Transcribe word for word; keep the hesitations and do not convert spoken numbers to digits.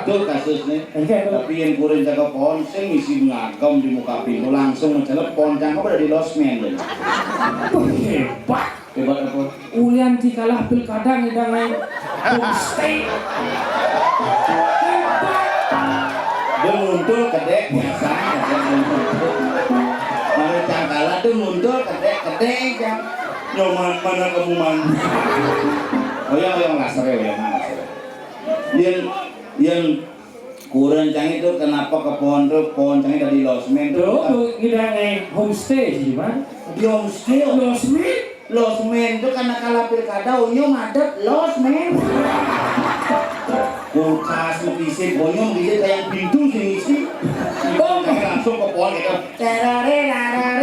Tuh kasusnya. Tapi yang kurin jaga pohon, sing isi ngagem di muka pintu, langsung mencelep pohon cangkep udah di losmen. Wah, hebat. Hebat apa? Ulian ti kalah pilkada ngidang aing homestay. Hebat. Dia muncul kedek biasa. Mana cangkala tuh muncul kedek kedek jam. Nyoman mana kamu man? Oh ya, yang laser ya, yang laser. Yang yang Kurencang itu kenapa ke pohon tuh, pohon cang itu di losmen tuh. Tuh, tuh, ngidang aing homestay sih, Bang. Di homestay, oh. Losmen? Losmen tuh karena kalah pilkada, onyong ada losmen. Kulkas, mesin, onyong bisa kayak pintu sih isi. Oh, langsung ke pohon gitu. Terare, rara.